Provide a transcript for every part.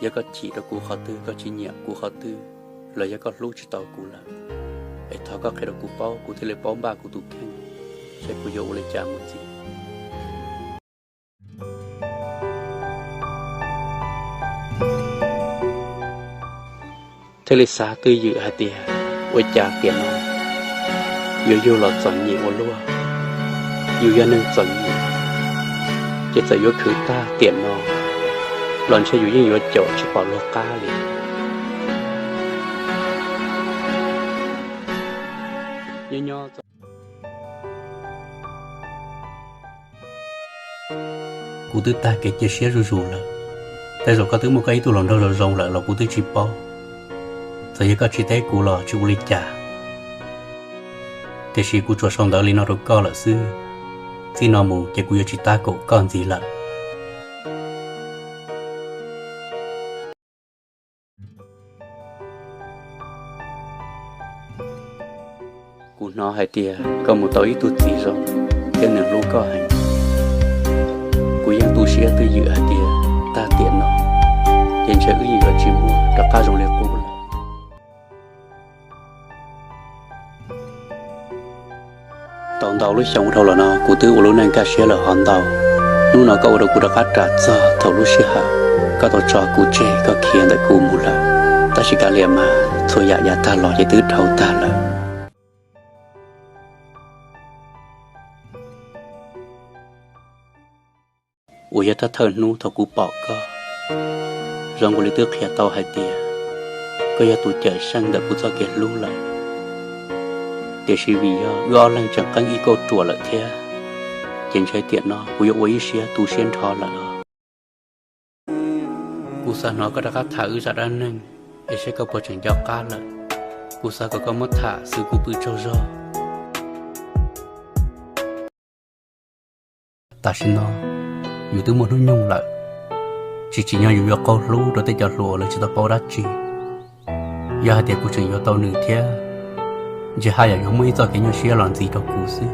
Yog koj chim rau kuv qhov twg, koj tsis nyiam kuv qhov twg, los yog koj hlub tsis tau kuv lawm, es thov koj qhia rau kuv paub, kuv thiaj li paub npaj kuv tus kheej, saib kuv yuav ua li cas mus ntxiv. Thiaj li xav twj ywm hais tias, ua cas tiam no yuav yug los txom nyem ua luaj. Yus yog neeg txom nyem, ces txawm yuav khwv tag tiam no los ntshe yus yeej yuav caum tsis pom luag qab li. Nyob nyob kuv twb tag kev cia siab zuj zus lawm. Tej zaum koj twb muaj koj ib tug hluas nraug zoo zoo lawm los kuv twb tsis paub. Txawm yog koj tsis teb kuv los tsis ua li cas, tiam sis kuv tsuas sau ntawv li no rau koj lawm xwb. Txij no mus ces kuv yuav tsis tab kaum koj ntxiv lawm. Kuv hnov hais tias koj mus tau ib tug txiv zoo thiab nws hlub koj heev. Kuv yeej tu siab twj ywm hais tias tag tiam no ces ntshe wb yeej yuav tsis muaj rov qab zoo li qub lawm. Tau ntau lub xyoo dhau los no kuv twb ua lub neej kaj siab lawm hov ntau. Hnub no koj ua rau kuv rov qab ras txog thaum lub sij hawm koj tau tso kuv tseg, koj khiav ntawm kuv mus lawm. Tab sis kav liam mas, txhua yam yav tag los ces twb dhau tag lawm. Uas yog thawj thawj hnub thaum kuv pom koj, zoo nkaus li twb qhia tau hais tias koj yog tus cawm seej ntawm kuv txoj kev hlub lawm. Tiam sis vim yog wb ob leeg tseem qeeb ib kauj ruam lawm thiab, ces ntshe tiam no kuv yuav ua ib siab tu siab nrho lawm os. Kuv xav hnov koj rov qab tham wb zaj dab neeg, es saib koj puas tseem nco qab lawm. Kuv xav kom koj muab tham xwv kuv pw tsaug zog. Tam sim no yus twb muaj hnub nyoog lawm, tsis tsim nyog yus yuav qaug hlub rau tej cov hluas uas lawv tsis tau paub dab tsi. Yog hais tias kuv tseem yuav tau nws thiab, ntshe haj yam yuav muaj ib txoj kev nyuaj siab los ntxiv rau kuv xwb.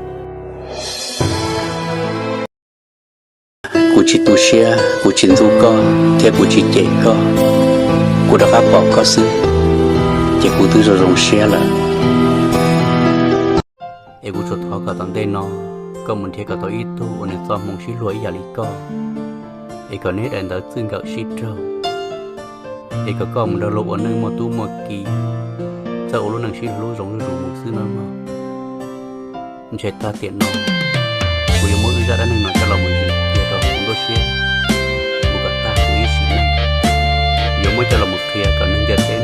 Kuv tsis tu siab, kuv tsis ntxub koj thiab kuv tsis cem koj. Kuv rov qab pom koj xwb, ces kuv twb zoo zoo siab lawm. Es kuv tsuas thov kom tom ntej no koj mus nrhiav kom tau ib tug uas nws txoj hmoo sib luag ib yam li koj, es kom neb daim ntawv txij nkawm sib raug, es kom koj mus nrog luag ua neej muaj tub muaj ki, txawj ua lub neej sib hlub zoo zuj zus mus xwb nawb mog. Ntshe tag tiam no kuv yuav muab wb zaj dab neeg no coj los mus zis kiag rau hauv nruab siab, mus kom tag kuv ib sim neej. Yuav muab coj los mus qhia kom neeg ntiaj teb